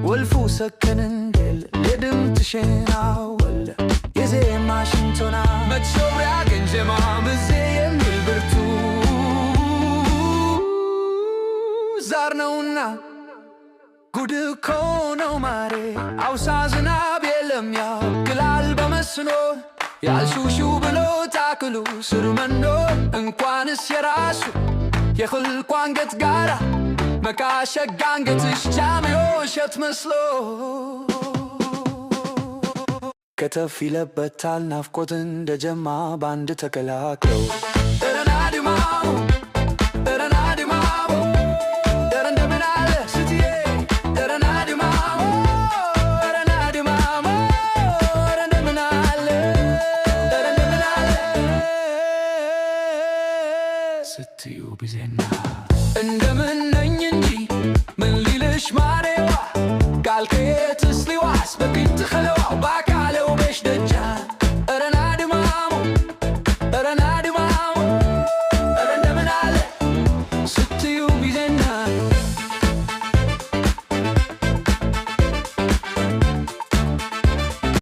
ወልፉ ሰከን እንዲል የድምፅሽን አወል የዜማሽን ቶና መቾሪያ ገንጀማ ብዜ የሚል ብርቱ ዛር ነውና። ጉድ እኮ ነው ማሬ፣ አውሳ ዝናብ የለም ያግላል በመስኖ ያልሹሹ ብሎ ታክሉ ስር መኖ እንኳንስ የራሱ የኽልቋ አንገት ጋራ መቃሸጋ አንገትሽ ጃምዮ እሸት መስሎ ከተፍ ይለበታል ናፍቆት እንደ ጀማ ባንድ ተቀላቅለው። እረና ድማሙ፣ እረና ድማሙ፣ እረ እንደምን አለ ስትዬ፣ እረና ድማሙ፣ እረና ድማሙ፣ እረ እንደምን አለ፣ እረ እንደምን አለ ስትዩ ጊዜና እንደምን ነኝ እንጂ ምን ሊልሽ ማሬዋ ቃል ከየትስ ሊዋስ በፊት ኸለዋው።